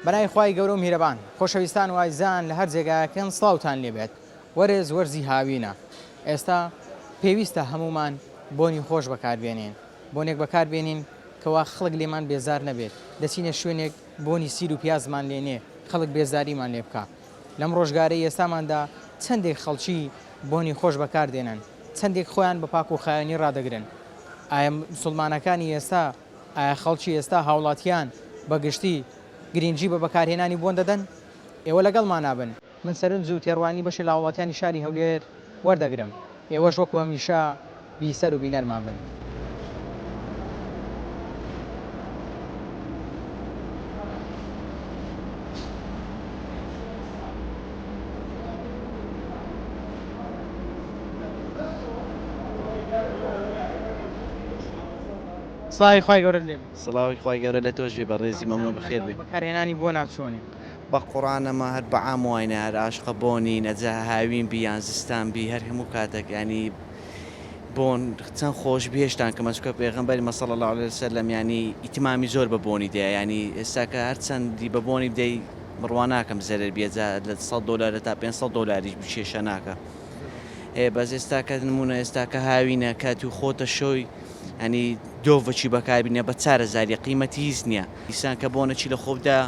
بەناوی خوای گەورە و میهرەبان. خۆشەویستان و ئازیزان لە هەر جێگایەکن سڵاوتان لێبێت. وەرز وەرزی هاوینە. ئێستا پێویستە هەموومان بۆنی خۆش بەکاربێنین. بۆنێک بەکاربێنین کەوا خەڵک لێمان بێزار نەبێت. دەچینە شوێنێک بۆنی سیر و پیازمان لێ نێ خەڵک بێزاریمان لێ بکا. لەم ڕۆژگارەی ئێستاماندا چەندێک خەڵکی بۆنی خۆش بەکار دێنن، چەندێک خۆیان بە پاک و خاوێنی ڕادەگرن؟ ئایا مسوڵمانەکانی ئێستا، ئایا خەڵکی ئێستا، هاوڵاتیان بە گشتی گرینگی بە بەکارهێنانی بۆن دەدەن؟ ئێوە لەگەڵمانا بن. من سەرنج و تێڕوانینی بەشێ لە هاوڵاتیانی شاری هەولێر وەردەگرم، ئێوەش وەکو هەمیشە بیسەر و بینەرمان بن. سڵاوی خوای گەورەت لێ بێت. سڵاوی خوای گەورە لە تۆش بێ بەڕێزی مەمنون بەخێر بێی. بەکارهێنانی بۆ ناچۆنی. بەقوڕان ئەمە هەر بەعام واینە هەر ئاشقە بۆنین ئەجا هاوین بی یان زستان بی هەر هەموو کاتەک یانی بۆن چەند خۆش بی هێشتان کەمە چونکە پێغەمبەری مە صلی اللە علیە وسلم یانی ئیتمامی زۆر بە بۆنی دەیا یانی ئێستا کە هەر چەندی بە بۆنی بدەی بڕوا ناکەم زەرەر بی ئەجا لە سەد دۆلار تا 500 دۆلاریش بی کێشە ناکا ئێ بەس ئێستا کە نمونە ئێستا کە هاوینە کە تو خۆتە شۆی ینی دۆڤەکی بەکاربینە بە چارە زاریە قیمەتی هیچ نییە ئیسان کە بۆنەکی لە خۆبدا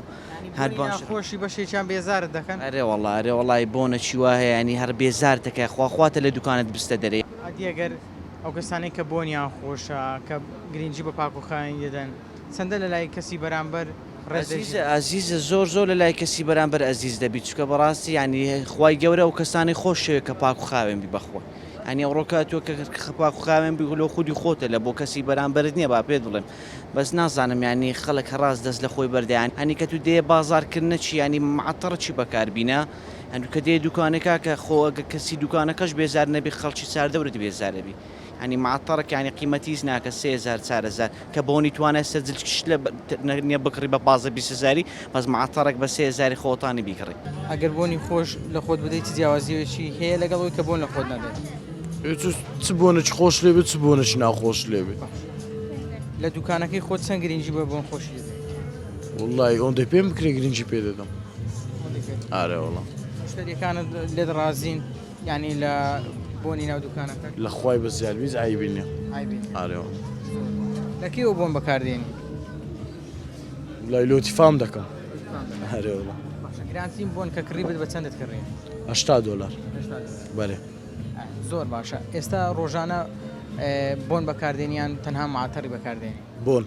هەر باش خۆشی بەشێکیان بێزارت دەکەن. ئەرێ وەڵا ئەرێ وەڵای بۆنەکی وا هەیە ینی هەر بێزارت دەکای خوا خواتە لە دوکانت بستە دەرێ. ئەدی ئەگەر ئەو کەسانەی کە بۆنیان خۆشە کە گرینگی بە پاک و خاوێنی دەدەن چەندە لەلای کەسی بەرامبەر ڕێز ئەزیزە ئازیزە زۆر زۆر لەلای کەسی بەرامبەر ئەزیز دەبی چونکە بەڕاستی یانی خوای گەورە ئەو کەسانەی خۆش شەوێ کە پاک و خاوێن بی بەخوا یانی ئەوڕۆکە تۆ کە پاک و خاوێن بی لۆ خودی خۆتە لە بۆ کەسی بەرامبەرت نییە با پێت بڵێم بەس نازانم یانی خەڵک هەڕاست دەست لە خۆی بەردە یانی کە تو دێیە بازاڕ کردنە چی یانی معەتەڕ چی بەکار بینە یانی کە دێیە دوکانەکە کە خۆ ئەگەر کەسی دوکانەکەش بێزار نەبی خەڵکی چاردەورت بێزارەبی یانی معەتەڕک یانی قیمەتی هیچ ناکە 3000 4000 کە بۆنی توانای سەر جلکیشت لە نیە بکڕی بە 15 20 هەزاری بەس معەتەڕێک بە سێ هەزاری خۆتانی بیکڕی. ئەگەر بۆنی خۆش لە خۆت بدەیت چ جیاوازییەکی هەیە لەگەڵ ئەوەی کە بۆن لە خۆت نەدەیت؟ چ بۆنێکی خۆش لێ بێت چ بۆنێکی ناخۆش لێ بێت. لە دوکانەکەی خۆت چەند گرنگی بە بۆن خۆشی دەدەیت؟ وەڵڵاهی ئەوەندەی پێم بکرێ گرنگی پێ دەدەم. ئارێ وەڵا. مشتەریەکانت لێت ڕازین یانی لە بۆنی ناو دوکانەکەت؟ لە خوای بەزیاد بی هیچ عەیبی نیە. عەیبی نیە. ئارێ وەڵا. لە کەیەوە بۆن بەکاردێنی؟ وەڵای لۆتی فام دەکەم. ئارێ وەڵا. باشە گرانترین بۆن کە کڕیبت بە چەندت کڕی؟ 80 دۆلار. بەرێ. زۆر باشە ئێستا ڕۆژانە بۆن بەکاردێنی یان تەنها معەتەڕی بەکاردێنی؟ بۆن.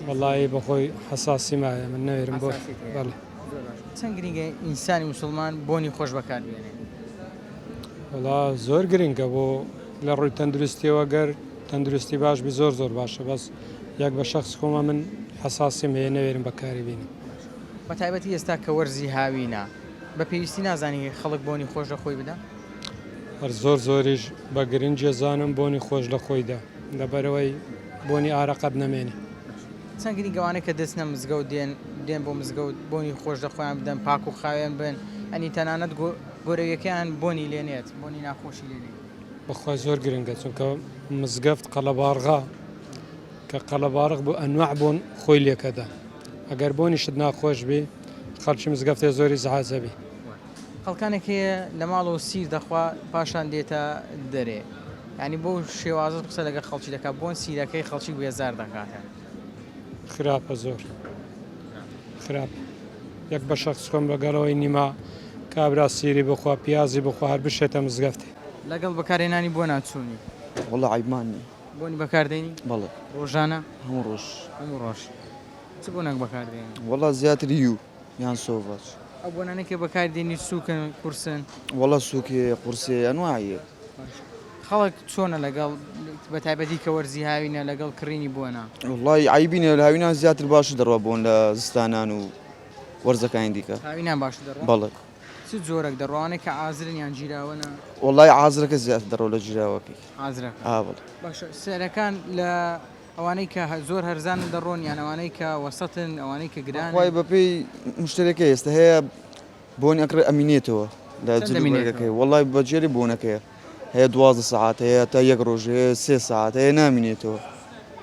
وەڵایی بەخۆی حەساسی مایە من نەوێرم بۆن. بەڵێ. چەند گرینگە ئینسانی موسڵمان بۆنی خۆش بەکار بێنێ؟ وەڵا زۆر گرنگە بۆ لە ڕووی تەندروستیەوە گەر تەندروستی باش بی زۆر زۆر باشە بەس یەک بە شەخس خۆمە من حەساسیم هەیە نەوێرم بەکاری بینم. بە تایبەتی ئێستا کە وەرزی هاوینە بە پێویستی نازانی خەڵک بۆنی خۆش لە خۆی بدا؟ هەر زۆر زۆریش بە گرنگی ئەزانم بۆنی خۆش لە خۆی دا لەبەرئەوەی بۆنی ئارەقەت نەمێنێ. چەند گرینگە ئەوانەی کە دەچنە مزگەوت دێن دێن بۆ مزگەوت بۆنی خۆش لە خۆیان بدەن پاک و خاوێن بن ئەنی تەنانەت گۆرەویەکەیان بۆنی لێ نێت بۆنی ناخۆشی لێ نێت. بەخوای زۆر گرنگە چونکە مزگەفت قەڵەباڕغە کە قەڵەباڕغ بوو ئەنواع بۆن خۆی لێکەدا ئەگەر بۆنیشت ناخۆش بی خەڵکی مزگەفتێ زۆری زعاجەبی. خەڵکانێک هەیە لە ماڵەوە سیر دەخوا پاشان دێتە دەرێ یانی بەو شێوازە قسە لەگەڵ خەڵکی دەکات بۆن سیرەکەی خەڵکی بێزار دەکاتن. خراپە زۆر خراپ یەک بە شەخس خۆم لەگەڵەوەی نیمە کابرا سیری بخوا پیازی بخوا هەر بشێتە مزگەفتێ. لەگەڵ بەکارهێنانی بۆنا چۆنی؟ وەڵا عەیبمان نیە. بۆنی بەکاردێنی؟ بەڵێ. ڕۆژانە؟ هەموو ڕۆژ. هەموو ڕۆژ. چ بۆنێک بەکاردێنی؟ وەڵا زیاتر یو یان سۆڤاج. ئەو بۆنانەی کە بەکاری دێنی سووکن قورسن؟ وەڵا سووکی هەیە قورسی هەیە ئەنواعی هەیە. خەڵک چۆنە لەگەڵ بە تایبەتی کە وەرزی هاوینە لەگەڵ کڕینی بۆنە؟ وەڵای عەیبی نیە لە هاوینان زیاتر باشتر دەڕوا بۆن لە زستانان و وەرزەکانی دیکە. هاوینان باشتر دەڕوا؟ بەڵێ. چ جۆرەک دەڕوا ئەوانەی کە عازرن یان گیراوەنە؟ وەڵای عازرەکە زیاتر دەڕوا لە گیراوەکەی. عازرەکە. ئا بەڵێ. باشە سعرەکان لە ئەوانەی کە زۆر هەرزانن دەڕۆن یان ئەوانەی کە وەسەتن ئەوانەی کە گرانن؟ بەخوای بەپێی مشتەرەکەی ئێستا هەیە بۆنی ئەکڕێ ئەمینێتەوە لە چەند جل و ئەمینێتەوە؟ بەرگەکەی وەڵای بە جێری بۆنەکەیە هەیە 12 سەعات هەیە تا یەک ڕۆژ هەیە سێ سەعات هەیە نامینێتەوە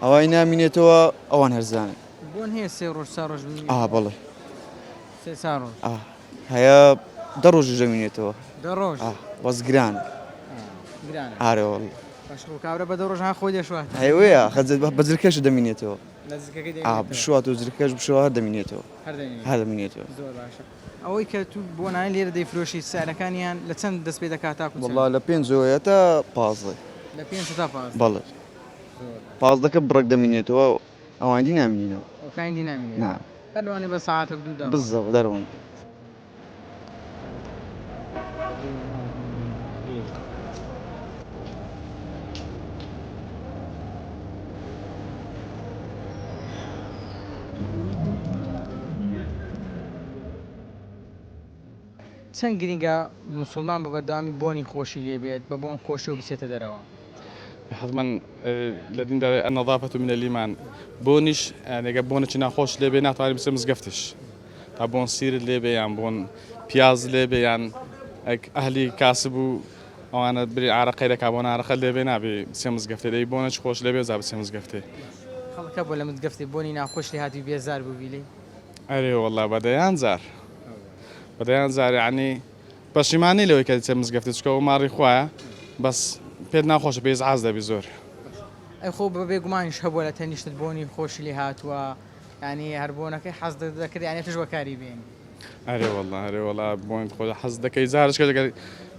ئەوای نامینێتەوە ئەوان هەرزانن. بۆن هەیە سێ ڕۆژ چوار ڕۆژ بمینێتەوە؟ ئا بەڵێ. سێ چار ڕۆژ. ئا هەیە دە ڕۆژیش دەمینێتەوە. دە ڕۆژ؟ ئا بەس گرانە. گرانە. ئارێ وەڵا. باشە خۆ کابرا بە دە ڕۆژ ها خۆی دەشوات. هەی وەیە خە بە جلکەش دەمینێتەوە. لە جلکەکەی ئا دەمینێتەوە. بشوات و جلکەش بشوا هەر دەمینێتەوە. هەر دەمینێتەوە. هەر دەمینێتەوە. زۆر باشە. ئەوەی کە تو بۆنانەی لێرە دەیفرۆشی سعرەکانیان لە چەند دەست پێ دەکات تاکو چەند؟ وەڵا لە پێنجەوەیە تا 15. لە پێنج تا 15. بەڵێ. پازدەکە بڕێک دەمینێتەوە ئەوانی دی نامینینەوە. ئەوکانی دی نامینێتەوە. نا. هەر لەوانەیە بە سەعاتێک دوو دەڕۆن. بزەبت دەڕۆن. چەند گرینگە موسڵمان بە بەردەوامی بۆنی خۆشی لێ بێت، بە بۆن خۆشیەوە بچێتە دەرەوە؟ حەتمەن لە دیندا دەڵێ النظافە من الایمان بۆنیش یانی گەر بۆنێکی ناخۆش لێ بێ ناتوانانی بچێ مزگەفتیش تا بۆن سیرت لێ بێ یان بۆن پیاز لێ بێ یان ئەهلی کاسب و ئەوانە بری ئارەقەی دەکا بۆن ئارەقەت لێ بێ نابێ بچێ مزگەفتێ دەی بۆنێکی خۆش لێ بێ جا بچێ مزگەفتێ. خەڵک هەبووە لە مزگەفتێ بۆنی ناخۆش لێ هاتبی بێزار بووبی لێی؟ ئەرێ وەڵا بە دەیان جار بە دەیان جار یانی پەشیمانی لەوەی کە دەچێت مزگەفتی چکە ئەو ماڕی خوایە بەس پێت ناخۆشە پێ ئیزعاج دەبی زۆر. ئەی خۆ بە بێگومانیش هەبووە لە تەنیشتت بۆنی خۆشی لێ هاتووە یانی هەر بۆنەکەی حەز دەکرد یانی تۆش بەکاری بێنی. ئەرێ وەڵا ئەرێ وەڵا بۆن خۆ حەز دەکەی جارش کە دەگەر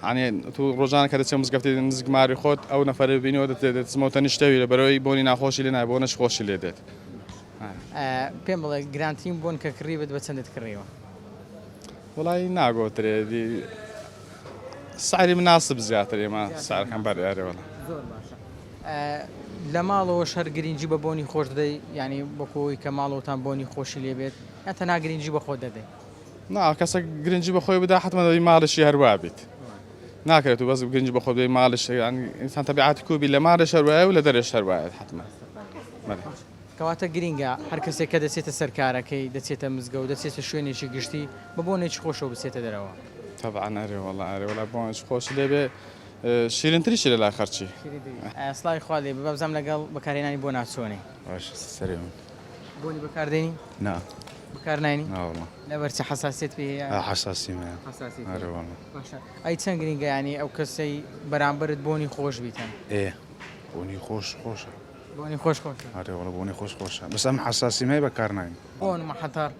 یانی تو ڕۆژانە کە دەچێ مزگەفتی نزیک ماری خۆت ئەو نەفەرە بینیەوە دەتێ دەچمەوە تەنیشتەوی لە بەرەوەی بۆنی ناخۆشی لێ نایە بۆنەش خۆشی لێ دێت. پێم بڵێ گرانترین بۆن کە کڕیبت بە چەندت کڕیوە؟ وەڵایی ناگۆترێ دی سعری مناسب زیاتر ئێمە سعرەکان بەرێ ئەرێ وەڵا. زۆر باشە لە ماڵەوەش هەر گرنگی بە بۆنی خۆش دەدەی یانی وەکو ئەوەی کە ماڵەوەتان بۆنی خۆشی لێ بێت یان تەنها گرنگی بە خۆت دەدەی؟ نا کەسێک گرنگی بە خۆی بدا حەتمەن دەبی ماڵیشی هەر وا بیت ناکرێت و بەس گرنگی بە خۆت بدەی ماڵیش یانی ئینسان تەبیعاتی کوبی لە ماڵیش هەر وایە و لە دەرێش هەر وایە حەتمەن بەلێ. کەواتە گرینگە هەر کەسێک کە دەچێتە سەر کارەکەی، دەچێتە مزگەوت، دەچێتە شوێنێکی گشتی، بە بۆنێکی خۆشەوە بچێتە دەرەوە. تەبعەن ئەرێ وەڵا ئەرێ وەڵا بۆنێکی خۆشی لێ بێ شیرینتریشی لەلا خەرچی. سڵاوی خوا لێ بێ بابزانم لەگەڵ بەکارهێنانی بۆنا چۆنی؟ باش سەرێ من. بۆنی بەکار دێنی؟ نا. بەکار ناینی؟ نا وەڵا. لەبەر چ حەساسیەت پێی هەیە؟ ئا حەساسیم هەیە. حەساسیت هەیە. ئەرێ وەڵا. باشە ئەی چەند گرینگە یانی ئەو کەسەی بەرامبەرت بۆنی خۆش بیتن؟ ئێ بۆنی خۆش خۆشە. بۆنی خۆش خۆشە. ئەرێ وەڵا بۆنی خۆش خۆشە بەس ئەم حەساسیم هەیە بەکار ناین. بۆن محەتەر.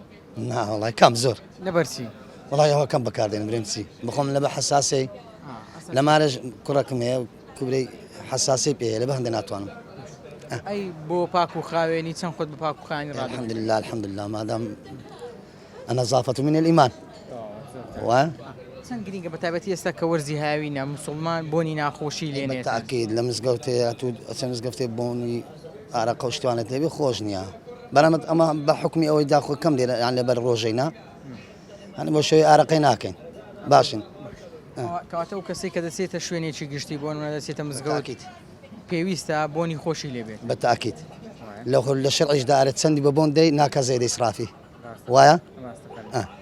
نا وەڵای کەم زۆر. لەبەر چی؟ وەڵای ئەوە کەم بەکار دێنم برێم چی بخۆم لەبە حەساسەی لە مارەش کوڕەکم هەیە کوبرەی حەساسەی پێ هەیە لەبە هەندە ناتوانم. ئەی بۆ پاک و خاوێنی چەند خۆت بە پاک و خاوێنی ڕادەگری؟ الحمدلله الحمدلله مادام النظافة من الإيمان وایە؟ چەند گرینگە بە تایبەتی ئێستا کە وەرزی هاوینە موسڵمان بۆنی ناخۆشی لێ نێت. بەتاکید لە مزگەوتێ ئەتوو ئەچێ مزگەفتێ بۆنی ئارەقە و شتوانت لێبێ خۆش نییە بەرامەت ئەمە بە حکمی ئەوەی داخۆ کەم لێرە یان لەبەر ڕۆژەی نا هەنی بۆ شێوەی ئارەقەی ناکەین باشن کەواتە ئەو کەسەی کە دەچێتە شوێنێکی گشتی بۆ نمونە دەچێتە مزگەوت پێویستە بۆنی خۆشی لێ بێت. بەتاکید لە شەرعیشدا ئەرێ چەندی بە بۆن دەی ناکا زێدە ئیسرافی. وایە؟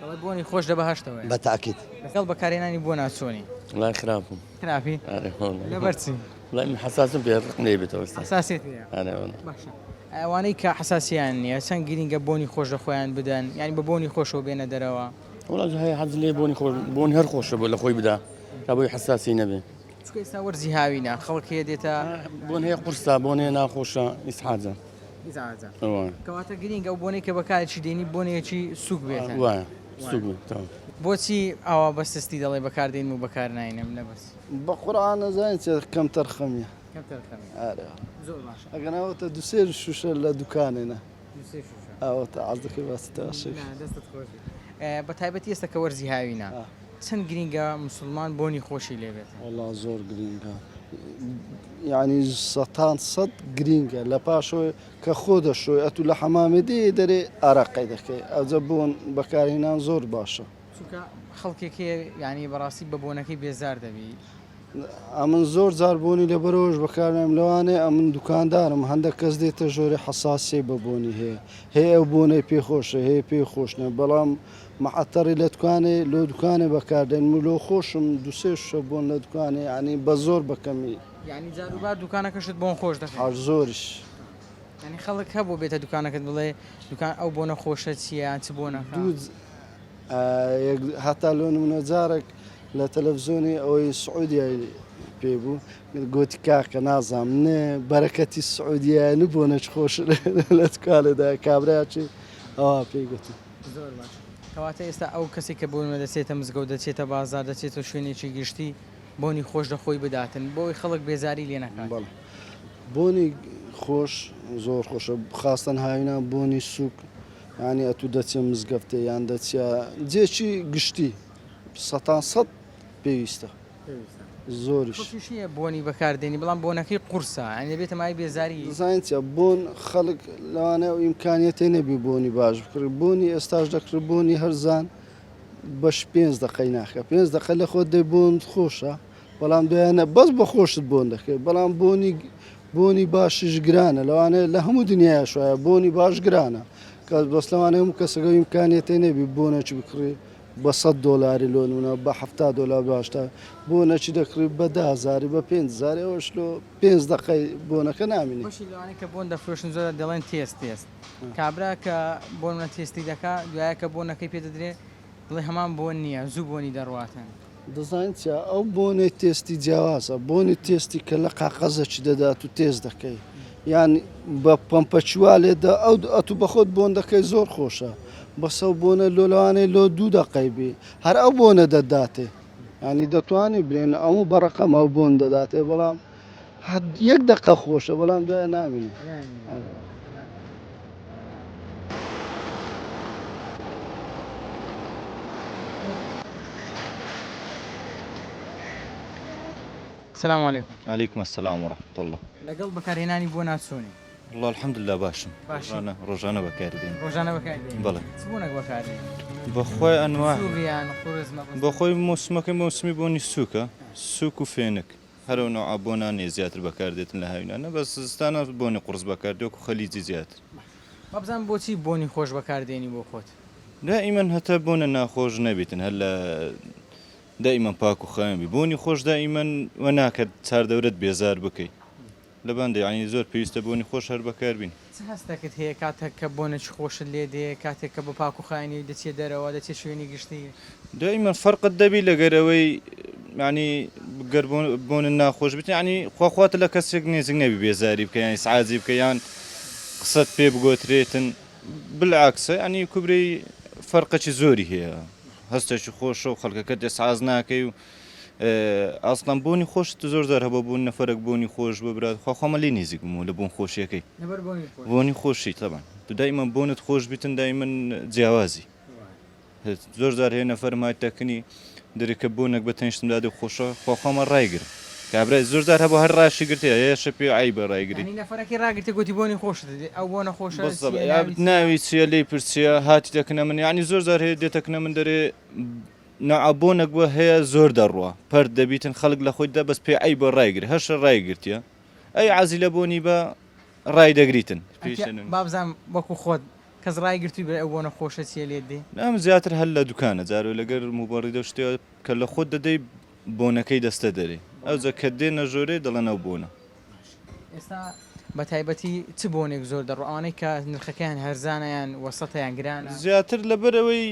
دەڵێ بۆنی خۆش لە بەهەشتەوەیە. بە تاکید. لەگەڵ بەکارهێنانی بۆنا چۆنی؟ وەڵای خراپم. خراپی؟ ئەرێ وەڵا. لەبەر چی؟ وەڵای من حەساسم پێ ڕقم لێی بێتەوە ئێستا. حەساسیەت هەیە؟ ئەرێ وەڵا. باشە ئەوانەی کە حەساسیان نییە چەند گرینگە بۆنی خۆش لە خۆیان بدەن یانی بە بۆنی خۆشەوە بێنە دەرەوە؟ وەڵا هەیە حەز لێ بۆنی خۆش بۆن هەر خۆشە بۆ لە خۆی بدا تا بۆی حەساسی نەبێ. چونکە ئێستا وەرزی هاوینە خەڵک هەیە دێتە. بۆن هەیە قورسە بۆن هەیە ناخۆشە ئیسحاجە. ئیزعاجە. کەواتە گرینگە ئەو بۆنەی کە بەکارێکی دێنی بۆنێکی سوک بێت. وایە سوک بێت تەواو. بۆچی ئاوا بە سستی دەڵێی بەکار دێنم و بەکار ناینم نەبەس. بەقورعان ئەزانی چیە کەم تەرخەمیە. کەم تەرخەمیە. ئارێ. زۆر باشە. ئەگەنا ئەوەتە دوو سێ شوشە لە دوکانێنە. دوو سێ شوشە. ئەوەتە عەرز دەکەی باسی تەماشای. نا دەستت خۆش بێ. بە تایبەتی ئێستا کە وەرزی هاوینە چەند گرینگە موسڵمان بۆنی خۆشی لێ بێت؟ وەڵا زۆر گرینگە یعنی سەتان سەد گرینگە لە پاشەوەی کە خۆ دەشۆی ئەتوو لە حەمامێ دێ دەرێ ئارەقەی دەکەی ئەجە بۆن بەکارهێنان زۆر باشە. چونکە خەڵکێک هەیە یعنی بەڕاستی بە بۆنەکەی بێزار دەبی. ئەمن زۆر جار بۆنی لەبەرەوەش بەکارنایم لەوانەیە ئەمن دوکاندارم هەندە کەس دێتە ژۆرێ حەساسیەی بە بۆنی هەیە هەیە ئەو بۆنەی پێ خۆشە هەیە پێی خۆش نیە بەڵام معەتەڕی لە دوکانێ لۆ دوکانێ بەکاردێنم و لۆ خۆشم دوو سێ شوشە بۆن لە دوکانێ یانی بە زۆر بە کەمی. یانی جاروبار دوکانەکەشت بۆن خۆش دەکەی؟ حاج زۆریش. یانی خەڵک هەبوو بێتە دوکانەکەت بڵێ دوکان ئەو بۆنە خۆشە چییە یان چ بۆنەکە؟ دوو. هەتا لۆ نمونە جارێک لە تەلەفزیۆنی ئەوەی سعودیای پێ بوو گۆتی کاکە نازانم نێ بەرەکەتی سعودیایە نە بۆنەچ خۆش لە دوکانێدا کابراچی ئەوە پێی گوتم. زۆر باش کەواتە ئێستا ئەو کەسێک کە بۆ نمونە دەچێتە مزگەوت دەچێتە بازار دەچێتە شوێنێکی گشتی بۆنی خۆش لە خۆی بداتن بۆ ئەوەی خەڵک بێزاری لێ نەکات. بەڵێ بۆنی خۆش زۆر خۆشە خاستەن هاوینان بۆنی سوک یانی ئەتوو دەچیە مزگەفتێ یان دەچیە جێکی گشتی سەتان سەد پێویستە زۆریش. خەڵکیش هەیە بۆنی بەکار دێنی بەڵام بۆنەکەی قورسە یانی دەبێتە مایەی بێزاری. دەزانی چیە بۆن خەڵک لەوانەیە ئەو ئیمکانیەتەی نەبی بۆنی باش بکڕی بۆنی ئێستاش دەکڕی بۆنی هەرزان بەش پێنج دەقەی ناکە پێنج دەقە لە خۆت دەی بۆنت خۆشە بەڵام دوایانە بەس بە خۆشت بۆن دەکەی بەڵام بۆنی بۆنی باشیش گرانە لەوانەیە لە هەموو دنیایش وایە بۆنی باش گرانە کە بەس لەوانەیە هەموو کەسەکە ئیمکانیەتەی نەبی بۆنێکی بکڕی بە سەد دۆلاری لۆ نمونە بە 70 دۆلار باشتە بۆنێکی دەکڕی بە دە هەزاری بە پێنج هەزاری ئەوەش لۆ پێنج دەقەی بۆنەکە نامینێ. بەشێک لەوانەی کە بۆن دەفرۆشن زۆر دەڵێن test test کابرا کە بۆنە تێستی دەکا دوایە کە بۆنەکەی پێ دەدرێ دەڵێ هەمان بۆن نییە زوو بۆنی دەڕواتن. دەزانی چیە ئەو بۆنەی تێستی جیاوازە بۆنی تێستی کە لە قاقەزەکی دەدات و تێست دەکەی یان بە پەمپەکی وا لێ دە ئەو ئەتوو بەخۆت بۆن دەکەی زۆر خۆشە بەس ئەو بۆنە لۆ لەوانەیە لۆ دوو دەقەی بی هەر ئەو بۆنە دەتداتێ یانی دەتوانی بلێن ئەموو بە ڕەقەم ئەو بۆن دەداتێ بەڵام هەر یەک دەقە خۆشە بەڵام دوای نامینێ. سلام علیکم. علیکم السلام و رحمة اللە. لەگەڵ بەکارهێنانی بۆنا چۆنی؟ وەڵا الحمدللە باشم باشی؟ ڕۆژانە ڕۆژانە بەکاری دێنم. ڕۆژانە بەکاری دێنی؟ بەڵێ. چ بۆنێک بەکار دێنی؟ بەخوای ئەنواع. سووک یان قورس مەبەستم. بەخۆی مۆسمەکەی مۆسمی بۆنی سووکە سووک و فێنک هەر ئەو نەوعە بۆنانەیە زیاتر بەکار دێتن لە هاوینانە بەس زستانان بۆنی قوڕس بەکار دێ وەکو خەلیجی زیاتر. وابزانم بۆچی بۆنی خۆش بەکار دێنی بۆ خۆت؟ دائیمەن هەتا بۆنە ناخۆش نەبیتن هەر لە دائیمەن پاک و خاوێن بی بۆنی خۆش دائیمەن وە ناکەت چاردەورەت بێزار بکەی لەبان دە یانی زۆر پێویستە بۆنی خۆش هەر بەکار بین. چ هەستەکت هەیە کاتێک کە بۆنێکی خۆشت لێ دێ کاتێک کە بە پاک و خاوێنی دەچیە دەرەوە دەچیە شوێنی گشتی؟ دائیمەن فەرقت دەبی لەگەر ئەوەی یانی گەر بۆنت ناخۆش بیت یانی خوا خواتە لە کەسێک نێزیک نەبی بێزاری بکە یان ئیسعاجی بکە یان قسەت پێ بگۆترێتن بالعکس یانی کوبرەی فەرقێکی زۆری هەیە هەستێکی خۆشە و خەڵکەکەت ئیسعاج ناکەی و ئاسڵەن بۆنی خۆشت زۆر جار هەبوو بۆن نەفەرەک بۆنی خۆش بوو برات خوا خۆمە لێ نزیک بووم لە بۆن خۆشیەکەی بۆنی خۆشی تەبان تو دایمە بۆنت خۆش بیتن دایمەن جیاوازی زۆر جار هەیە نەفەرم هات تەکنی دەرێ کە بۆنێک بە تەنیشتم دادێ خۆشە خوا خۆمە ڕایگرم کابرای زۆر جار هەبوو هەر ڕاشی گرتێ هێشە پێ عەیبە ڕایگری یانی نەفەرەکەی ڕاگرتێ گۆتی بۆنی خۆشت دێ ئەو بۆنە خۆشە بالضبط چییە ناوی چییە؟ ناوی چییە لێی پرسیە هاتی دەکنە من یانی زۆر جار هەیە دێتەکنە من دەرێ نەعا بۆنەک بووە هەیە زۆر دەڕوا پەرت دەبیتن خەڵک لە خۆی دە بەس پێ عەیبە ڕایگرێ هەشە ڕایگرتیە ئەی عەزیلە بۆنی بە ڕای دەگریتن پێی ئەکە شەنون. بابزانم وەکو خۆت کەس ڕای گرتووی برای ئەو بۆنە خۆشە چیە لێت دێ؟ نا من زیاتر هەر لە دوکانە جارێ لەگەر موبەڕیدە و شتێ کە لە خۆت دەدەی بۆنەکەی دەستە دەرێ ئەوجا کە دێنە ژۆرێ دەڵێن ئەو بۆنە. ئێستا بە تایبەتی چ بۆنێک زۆر دەڕوا ئەوانەی کە نرخەکەیان هەرزانە یان وەسەتە یان گرانە؟ زیاتر لەبەر ئەوەی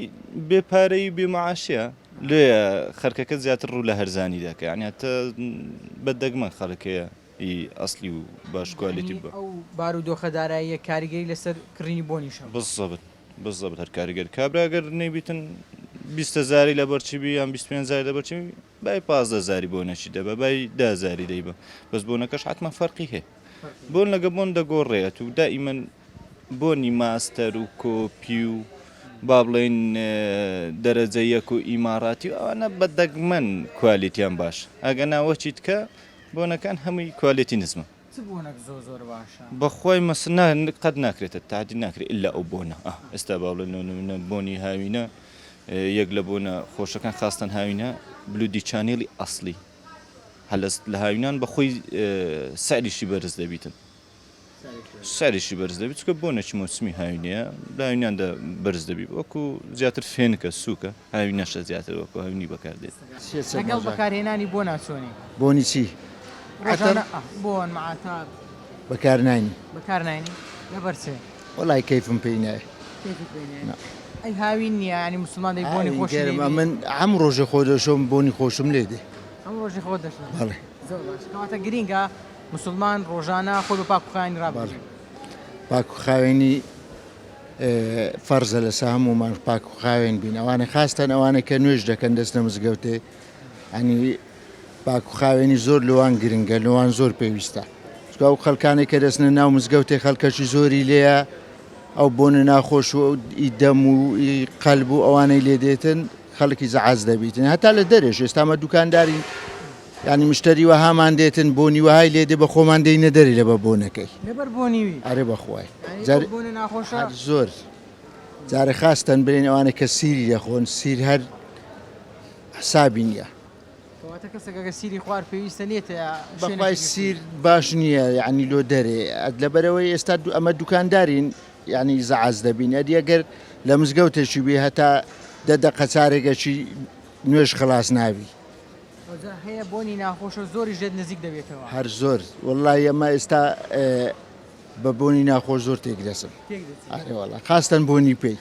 بێ پارەی و بێ معاشیە لۆیە خەرکەکە زیاتر ڕوو لە هەرزانی دەکا یانی هەتا بە دەگمەن خەڵک هەیە ئی ئەسلی و باش quality یانی ئەو بارودۆخە داراییە کاریگەری لەسەر کڕینی بۆنیش هەبوو؟ بالضبط بالضبط هەر کاریگەر کابرا گەر نەیبیتن 20 هەزاری لەبەر چی بی یان 25 هەزاری لەبەر چی بی بای 15 هەزاری بۆنەکی دەبە بای دە هەزاری دەیبە بەس بۆنەکەش حتمما فەرقی هەیە بۆن لەگە بۆن دەگۆڕێت و دائیمەن بۆنی master و کۆپی و با بڵێین دەرەجە یەک و ئیماراتی و ئەوانە بە دەگمەن quality یان باش ئەگەنا وەچی تکە بۆنەکان هەمووی quality نزمە. چ بۆنەک زۆر زۆر باشە؟ بەخوای مەس نا قەت ناکرێتە تەعدیل ناکرێ ئیلا ئەو بۆنە ئا ئێستا با بڵێن لۆ نمونە بۆنی هاوینە یەک لە بۆنە خۆشەکان خاستەن هاوینە Bleu de Chanel ی ئەسڵی هەلەس لە هاوینان بەخۆی سعریشی بەرز دەبیتن. سعریشی بەرز دەبی چونکە بۆنێکی مۆسمی هاوینەیە لە هاویناندا بەرز دەبی وەکو زیاتر فێنکە سووکە هاوینەشە زیاتر وەکو هاوینی بەکاردێت. لەگەڵ بەکارهێنانی بۆنا چۆنی؟ بۆنی چی؟ ڕۆژانە بۆن معاتار. بەکار ناینی. بەکار ناینی؟ لەبەر چێ؟ وەڵای کەیفم پێی نایە. کەیفت پێی نایە؟ ئەی هاوین نییە یانی موسڵمان دەی بۆنی هاوین خۆشی لێ گەرم بێ؟ ئەمن هەم ڕۆژێ خۆ دەشۆم بۆنی خۆشم لێ دێ. هەم ڕۆژی خۆت دەشۆی؟ بەڵێ. زۆر باش کەواتە گرینگە موسڵمان ڕۆژانە خۆی بە پاک و خاوێنی بەڵێ ڕابگرێ. پاک و خاوێنی فەرزە لەسە هەموومان پاک و خاوێن بین ئەوانە خاستەن ئەوانە کە نوێژ دەکەن دەستنە مزگەوتێ ئەنی پاک و خاوێنی زۆر لەوان گرنگە لەوان زۆر پێویستە چونکە ئەو خەڵکانێک کە دەچنە ناو مزگەوتێ خەڵکەشی زۆری لێیە ئەو بۆنە ناخۆش و ئی دەم و ئی قەلب و ئەوانەی لێ دێتن خەڵکی زەعاز دەبیتن هەتا لە دەرێش ئێستامە دوکاندارین ینی مشتری وەهامان دێتن بۆنی وەهای لێ دێ بە خۆمان دێینە دەرێ لە بە بۆنەکەی لەبەر بۆنی وی ئەرێ بەخوای یعنی جار ئەو بۆنە ناخۆشە هەر زۆر جارێ خاستەن برێن ئەوانە کە سیری دەخۆن سیر هەر حسابی نییە. کەواتە کەسێک ئەگەر سیری خوارد پێویستە نێتە بەخوای سیر باش نییە یعنی لۆ دەرێ لەبەرەوەی ئێستا ئەمە دوکاندارین یعنی زەعاز دەبین ئەدی ئەگەر لە مزگەوتێکی بێ هەتا دە دەقە چارێگەکی نوێژ خلاص نابی. هەیە بۆنی ناخۆشە زۆریش لێت نزیک دەبێتەوە. هەر زۆر وەڵڵاهی ئەمە ئێستا بە بۆنی ناخۆش زۆر تێک دەچم ئارێ وەڵا خاستەن بۆنی پێی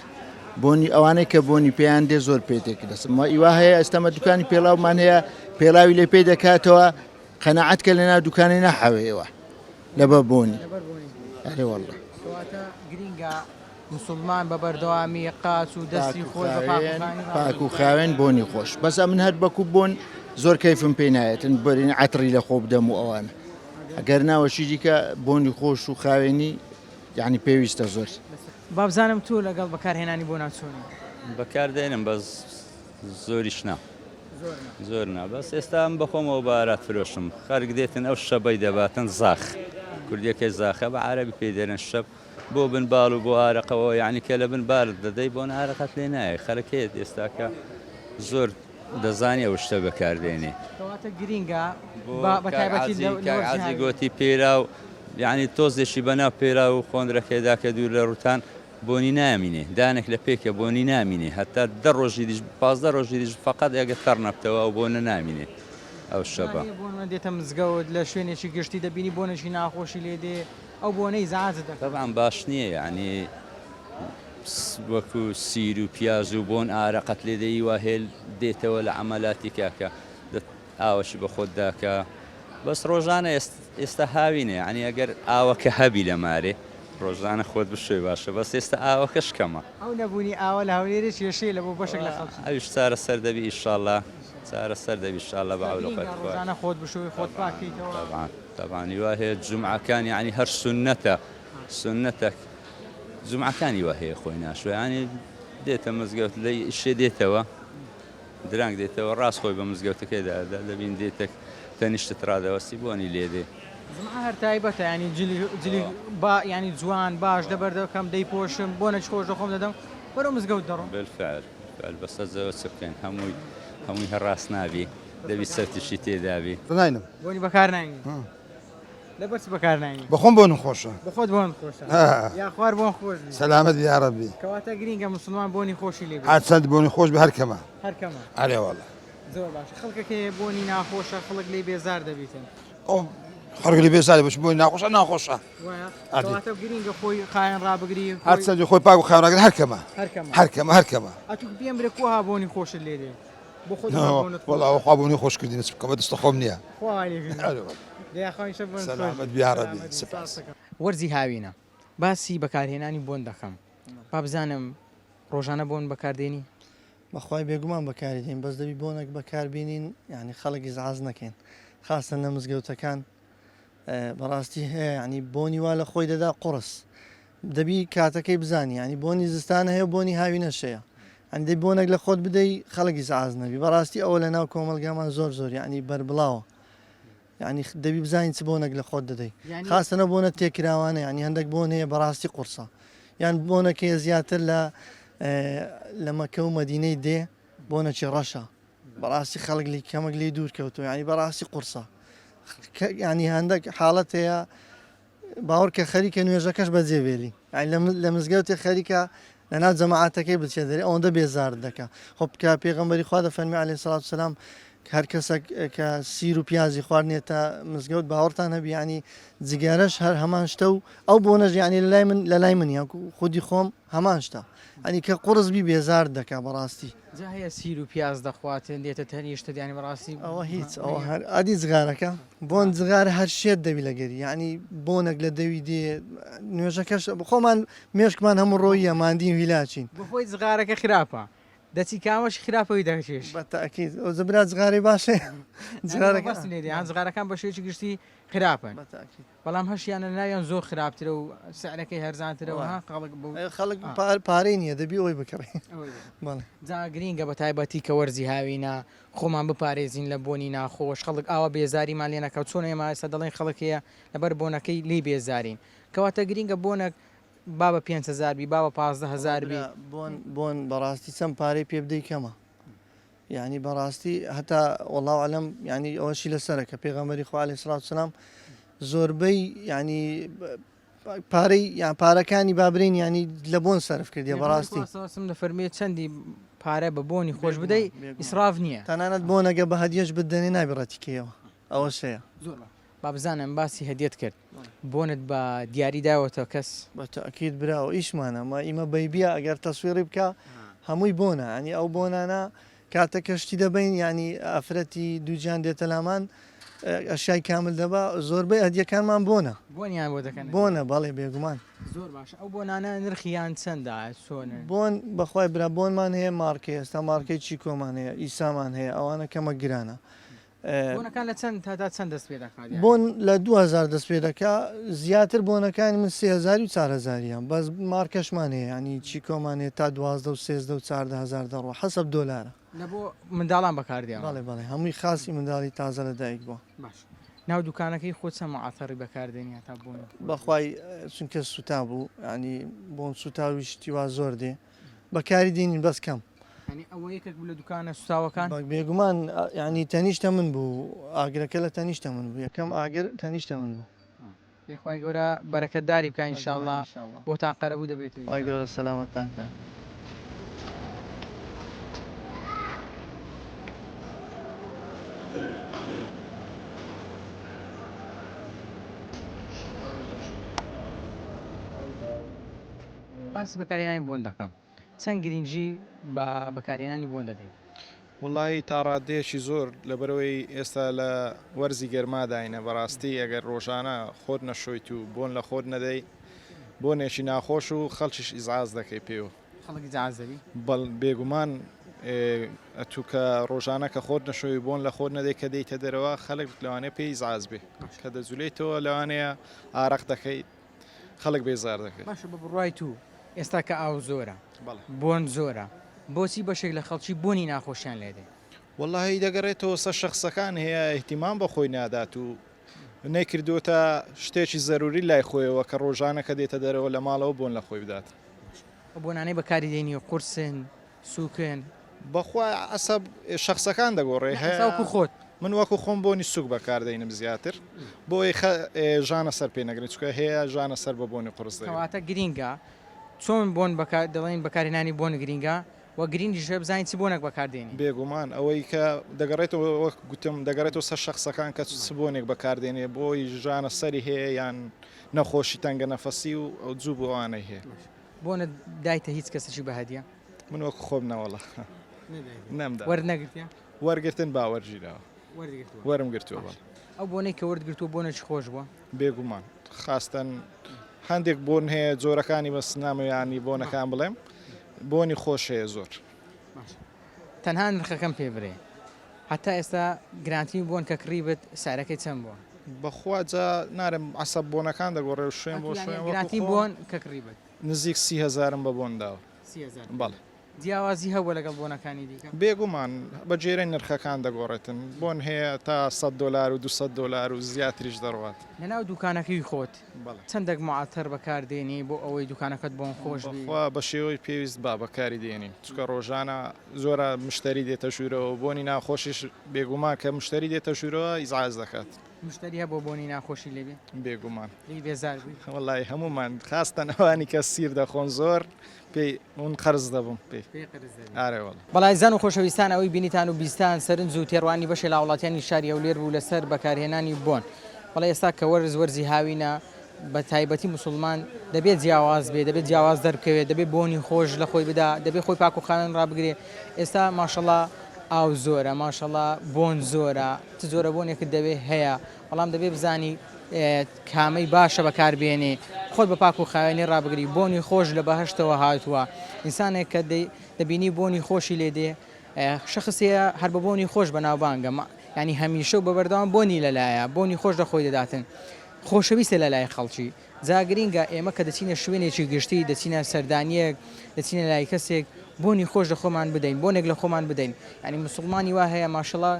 بۆنی ئەوانەی کە بۆنی پێیان دێ زۆر پێ تێک دەچم وە ئیوا هەیە ئێستەمە دوکانی پێڵاومان هەیە پێڵاوی لێ پێ دەکاتەوە قەنەعەت کە لەناو دوکانی ناحەوێەوە لەبە بۆنی ئەرێ وەڵا گرینگە مسلمان بە بەردەوامی قاچ و دەستی خۆی بە پاک و خاوێن بۆنی خۆش بەس ئەمن هەر بەکو بۆن زۆر کەیفم پێ نایەتن بەرین عەتری لە خۆ بدەم و ئەوانە ئەگەر نا وەشی دیکە بۆنی خۆش و خاوێنی یانی پێویستە زۆر. بابزانم تۆ لەگەڵ بەکارهێنانی بۆنا چۆنی؟ بەکار دێنم بەس زۆریش نا زۆر نا بەس ئێستا ئەم بەخۆمەوە بارات فرۆشم خەرک دێتن ئەو شەبەی دەباتن زاخ کوردیەکەی زاخە بە عربی پێی دەرن شەب بۆ بن باڵ و بۆ ئارەقەوە یعنی کە لە بن بارت دەدەی بۆن ئارەقەت لێ نایە خەرەکەیت ئێستاکە زۆر دەزانی ئەو شتە بەکار دێنێ. کەواتە گرینگە بە تایبەتی لە کاک عەزی گۆتی پێراو یانی تۆزێکی بەناو پێراو و خۆندرەکەیدا کە دوور لە ڕووتان بۆنی نامینێ دانێک لە پێکە بۆنی نامینێ هەتا دە ڕۆژی دیش 15 ڕۆژی دیش فقط ئەگە تەڕ نەبتەوە ئەو بۆنە نامینێ ئەو شەبە. بۆنە دێتە مزگەوت لە شوێنێکی گشتی دەبینی بۆنێکی ناخۆشی لێ دێ ئەو بۆنەی زعاجت دەکات. تەبعەن باش نییە یانی وەکو سیر و پیاز و بۆن ئارەقەت لێ دێی وا هێل دێتەوە لە عەمەلاتی کاکە دە ئاوەشی بە خۆت داکە بەس ڕۆژانە ئێستا هاوینە یعنی ئەگەر ئاوەکە هەبی لە مارێ ڕۆژانە خۆت بشۆی باشە بەس ئێستا ئاوەکەش کەمە. ئەو نەبوونی ئاوە لە هەولێرێ کێشەیە لە بۆ بەشێک لە خەڵکی. ئەویش چارەسەر دەبی ئیشاڵا چارەسەر دەبی ئیشاڵا بە عەول و قەد خوا. ڕۆژانە خۆت بشۆی خۆت پاک کەیتەوە. تەبعەن تەبعەن وا هەیە جومعەکان یعنی هەر سوننەتە سوننەتە جومعەکانی وا هەیە خۆی ناشۆ یانی دێتە مزگەوت لە ئیشێ دێتەوە درەنگ دێتەوە ڕاست خۆی بە مزگەوتەکەی دادا دەبین دێتە تەنیشتت ڕادەوەستی بۆنی لێ دێ. جومعە هەر تایبەتە یانی جلی جلی با یانی جوان باش لەبەر دەکەم دەیپۆشم بۆنێکی خۆش لە خۆم دەدەم بەرەو مزگەوت دەڕۆم. بالفعل بالفعل بەسەر جەوە چ بکەین هەمووی هەمووی هەر ڕاست نابی دەبی چەوتیشی تێدابی. ناینم. بۆنی بەکار ناینی. لەبەر چ بەکار ناینی؟ بەخۆم بۆنم خۆشە. بەخۆت بۆن خۆشە. یاخوار بۆن خۆش بی. سەلامەت بی یاڕەبی. کەواتە گرینگە موسڵمان بۆنی خۆشی لێ بێت. هەر چەند بۆنی خۆش بێ هەر کەمە. هەر کەمە. ئەرێ وەڵا. زۆر باشە خەڵکەک هەیە بۆنی ناخۆشە خەڵک لێی بێزار دەبیتن. ئەو خەڵک لێ بێزار دەبێت بۆنی ناخۆشە ناخۆشە. وایە؟ کەواتە گرینگە خۆی خاوێن ڕابگری. هەر چەندی خۆی پاک و خاوێن ڕاگری هەر کەمە. هەر کەمە. هەر کەمە هەر کەمە. ئەتوو پێم برێ کوها بۆنی خۆشت لێ دێ؟ وەڵا خوا بۆنی خۆش کردینە چ بکەم بە دەستە خۆم نییە. سەلامەت بی یاڕەبی سپاس. وەرزی هاوینە باسی بەکارهێنانی بۆن دەکەم با بزانم ڕۆژانە بۆن بەکاردێنی؟ بەخوای بێگومان بەکاری دێن بەس دەبی بۆنێک بەکار بینین یانی خەڵک ئیزعاج نەکەین خاستەن لە مزگەوتەکان بەڕاستی هەیە ینی بۆنی وا لە خۆی دەدا قوڕس دەبی کاتەکەی بزانی ینی بۆنی زستانە هەیە بۆنی هاوینەش هەیە ئەندەی بۆنێک لە خۆت بدەی خەڵک ئیزعاج نەبی بەڕاستی ئەوە لە ناو کۆمەڵگامان زۆر زۆر یعنی بەربڵاوە یعنی دەبی بزانین چ بۆنێک لە خۆت دەدەی خاستەنە بۆنە تێکراوانە یعنی هەندێک بۆن هەیە بەڕاستی قورسە یان بۆنەکەی زیاتر لە لە مەکە و مەدینەی دێ بۆنەکی ڕەشە بەڕاستی خەڵک لی کەمەک لی دوور کەوتو ینی بەڕاستی قورسە ینی هەندێک حاڵەت هەیە باوەڕکە خەریکە نوێژەکەش بەجێ بێلی یانی لە مزگەوتێ خەریکە لەناو جەماعەتەکەی بچێ دەرێ ئەوەندە بێزارت دەکا خۆ بکە پێغەمبەری خوا دەفەرمی عەلەیهی سڵات وسەلام. هەر کەسەک کە سیر و پیازی خوارد نێتە مزگەوت باوەڕتان هەبی یانی جگەرەش هەر هەمان شتە و ئەو بۆنەش یانی لەلای من لەلای من یاکو خودی خۆم هەمان شتە ئەنی کە قوڕس بی بێزارت دەکا بەڕاستی. جا هەیە سیر و پیاز دەخواتن دێتە تەنیشتت یانی بەڕاستی. ئەوە هیچ ئەوە هەر ئەدی جغارەکە بۆن جغارە هەر شێت دەبی لەگەری یانی بۆنەک لە دەوی دێ نوێژەکەش خۆمان مێشکمان هەموو ڕۆییە ماندین هیلاکین. بەخۆی جغارەکە خراپە دەچی کامەش خراپە وی دەکێشی. بە تەئکید ئەو برا جغارەی باش هەیە جغارەکە. مەبەستم لێ دێ جغارەکان بە شێوەیەکی گشتی خراپن. بە تەئکید. بەڵام هەشیانە لەناویان زۆر خراپترە و سعرەکەی هەرزانترە و ها خەڵک بەو خەڵک پارەی نییە دەبی ئەوەی بکڕی. بەڵێ. جا گرینگە بە تایبەتی کە وەرزی هاوینە خۆمان بپارێزین لە بۆنی ناخۆش خەڵک ئاوا بێزاریمان لێ نەکا چۆن ئێمە ئێستا دەڵێن خەڵک هەیە لەبەر بۆنەکەی لێی بێزارین کەواتە گرینگە بۆنەک با بە 5000 بی با بە 15000 بی. بۆن بۆن بەڕاستی چەند پارەی پێ بدەی کەمە یعنی بەڕاستی هەتا والله اعلم یعنی ئەوەشی لەسەرە کە پێغەمبەری خوا علیه الصلاة والسلام زۆربەی یعنی پارەی یان پارەکانی بابرین ینی لە بۆن سەرف کردی بەڕاستی سم دەفەرمێ چەندی پارە بە بۆنی خۆش بدەی ئیسراف نییە تەنانەت بۆنەگە بە هەدیەش بدەنێ نابی ڕەتیکەیەوە ئەوە شەیە زۆر با بزانم باسی هەدیەت کرد بۆنت بە دیاری داوەتە کەس؟ بە تەئکید براوە ئیشمانە مە ئیمە بەیبیە ئەگەر تەسویڕی بکا هەمووی بۆنە یانی ئەو بۆنانە کاتە کەشتی دەبەین یانی ئافرەتی دووجیان دێتە لامان ئەشیای کامل دەبا زۆربەی هەدیەکانمان بۆنە. بۆنیان بۆ دەکەن؟ بۆنە بەڵێ بێگومان. زۆر باشە ئەو بۆنانە نرخیان چەندە چۆنن؟ بۆن بەخوای برا بۆنمان هەیە مارکەی ئێستا مارکەی چیکۆمان هەیە ئیسامان هەیە ئەوانە کەمە گرانە بۆنەکان لە چەند تا تا چەند دەست پێ دەکات یانی؟ بۆن لە 2000 دەست پێ دەکا زیاتر بۆنەکانی من 3000 و 4000 بەس مارکەشمان هەیە ینی چیکۆمان هەیە تا 12 و 13 و 14 هزار دەڕوە حەسەب دۆلارە. لە بۆ منداڵان بەکاردێ؟ بەڵێ بەڵێ هەمووی خاسی منداڵی تازە لە دایک بووە. باش ناو دوکانەکەی خۆت چەند معەتەڕی بەکاردێنی هەتا بۆن؟ بەخوای چونکە سوتا بوو ینی بۆن سوتاوی شتی وا زۆر دێ بەکاری دێنین بەس کەم. یانی ئەوە یەکێک بوو لە دوکانە سوتاوەکان؟ بێگومان یانی تەنیشتە من بوو ئاگرەکە لە تەنیشتە من بوو یەکەم ئاگر تەنیشتە من بوو. ئێ خوای گەورە بەرەکەتداری بکا ان شاء اللە بۆتان قەرەبوو دەبێتەوە. خوای گەورە سەلامەتتان کات. باسی بەکارهێنانی بۆن دەکەم چەند گرنگی بە بەکارهێنانی بۆن دەدەیت؟ وەڵایی تا ڕاددەیەکی زۆر لەبەرئەوەی ئێستا لە وەرزی گەرماداینە بەڕاستی ئەگەر ڕۆژانە خۆت نەشۆیت و بۆن لە خۆت نەدەی بۆنێکی ناخۆش و خەڵکیش ئیزعاج دەکەی پێوە. خەڵک ئیزعاج دەبی؟ بەڵ بێگومان ئەتوو کە ڕۆژانە کە خۆت نەشۆی و بۆن لە خۆت نەدەی کە دێیتە دەرەوە خەلک لەوانەیە پێی ئیزعاج بێ کە دەجولێیتەوە لەوانەیە ئارەق دەکەیت خەڵک بێزار دەکەی. باشە بە بڕوای تو ئێستا کە ئاو زۆرە بۆن زۆرە بۆچی بەشێک لە خەڵکی بۆنی ناخۆشیان لێ دێ؟ وەڵاهی دەگەڕێتەوە سەر شەخسەکان هەیە ئیهتیمام بە خۆی نادات و نەیکردۆتە شتێکی زەروری لای خۆیەوە کە ڕۆژانە کە دێتە دەرەوە لە ماڵەوە بۆن لە خۆی بدات. ئەو بۆنانەی بەکاری دێنی قورسن سوکن. بەخوا عەسەب شەخسەکان دەگۆڕێ هەیە. ئێستا وەکو خۆت. من وەکو خۆم بۆنی سوک بەکار دەینم زیاتر بۆ ئەوەی خە ژانە سەر پێ نەگرن چونکە هەیە ژانە سەر بە بۆنی قورس دەگرن. کەواتە گرینگە چۆن بۆن بەکار دەڵێن بەکارهێنانی بۆن گرینگە وە گرینگیشە بزانین چ بۆنێک بەکار دێنین. بێگومان ئەوەی کە دەگەڕێتەوە وەک گوتم دەگەڕێتەوە سەر شەخسەکان کە چ بۆنێک بەکار دێنێ بۆی ژانە سەری هەیە یان نەخۆشی تەنگە نەفەسی و جوب و ئەوانەی هەیە. بۆنت دایتە هیچ کەسێکی بە هەدیە؟ من وەکو خۆم نەوەڵا نەمدا. وەرت نەگرتیە؟ وەرگرتن با وەرگیراوە. وەرت گرتووە؟ وەرم گرتووە بەڵێ. ئەو بۆنەی کە وەرت گرتووە بۆنێکی خۆش بووە؟ بێگومان خاستەن هەندێک بۆن هەیە جۆرەکانی بەس نامەوێ یانی بۆنەکان بڵێم بۆنی خۆش هەیە زۆر. باشە تەنها نرخەکەم پێ برێ هەتا ئێستا گرانترین بۆن کە کڕیبت سعرەکەی چەند بووە؟ بەخوا جا نارم عەسەب بۆنەکان دەگۆڕێ و شوێن بۆ شوێن وەکو گرانترین خۆم بۆن کە کڕیبت؟ نزیک 30 هەزارم بە بۆن داوە. 30 هەزار. بەڵێ. جیاوازی هەبووە لەگەڵ بۆنەکانی دیکە؟ بێگومان بە گوێرەی نرخەکان دەگۆڕێتن بۆن هەیە تا 100 دۆلار و 200 دۆلار و زیاتریش دەڕوات. لەناو دوکانەکەی خۆت بەڵێ. چەندەک معەتەر بەکار دێنی بۆ ئەوەی دوکانەکەت بۆن خۆش بی؟ بەخوا بە شێوەی پێویست با بەکاری دێنین چونکە ڕۆژانە زۆرە مشتەری دێتە ژوورەوە بۆنی ناخۆشیش بێگومان کە مشتەری دێتە ژوورەوە ئیزعاج دەکات. مشتری هەبووە بۆنی ناخۆشی لێ بێ؟ بێگومان. لێی بێزار بووی؟ وەڵای هەموومان خاستەن ئەوانی کە سیر دەخۆن زۆر پێی من قەرز دەبم پێی. پێی قەرز دەبی. ئارێ وەڵا. بەڵێ ئازیزان و خۆشەویستان ئەوەی بینیتان و بیستان سەرنج و تێڕوانینی بەشێ لە هاوڵاتیانی شاری هەولێر بوو لەسەر بەکارهێنانی بۆن. بەڵێ ئێستا کە وەرز وەرزی هاوینە بە تایبەتی موسڵمان دەبێت جیاواز بێ دەبێت جیاواز دەربکەوێت دەبێت بۆنی خۆش لە خۆی بدا دەبێت خۆی پاک و خاوێن ڕابگرێ ئێستا ماشەڵا ئاو زۆرە ماشەڵا بۆن زۆرە چ جۆرە بۆنێکت دەوێ هەیە بەڵام دەبێ بزانی کامەی باشە بەکاربێنێ خۆت بە پاک و خاوێنی ڕابگری بۆنی خۆش لە بەهشتەوە هاتووە ئینسانێک کە دەبینی بۆنی خۆشی لێ دێ شخص هەیە هەر بە بۆنی خۆش بەناوبانگە ینی هەمیشە و بە بەردەوام بۆنی لەلایە بۆنی خۆش لە خۆی دەداتن خۆشەویستە لە لای خەڵکی جا گرینگە ئێمە کە دەچینە شوێنێکی گشتی دەچینە سەردانیەک دەچینە لای کەسێک بۆنی خۆش لە خۆمان بدەین بۆنێک لە خۆمان بدەین یعنی مسوڵمانی وا هەیە ماشەڵا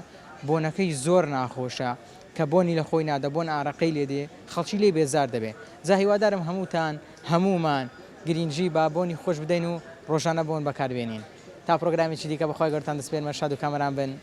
بۆنەکەی زۆر ناخۆشە کە بۆنی لە خۆی نادە بۆن ئارەقەی لێ دێ خەڵکی لێی بێزار دەبێ جا هیوادارم هەمووتان هەموومان گرینگی با بۆنی خۆش بدەین و ڕۆژانە بۆن بەکار بێنین تا پرۆگرامێکی دیکە بەخوای گەورەتان دەسپێرمە شاد و کامەران بن.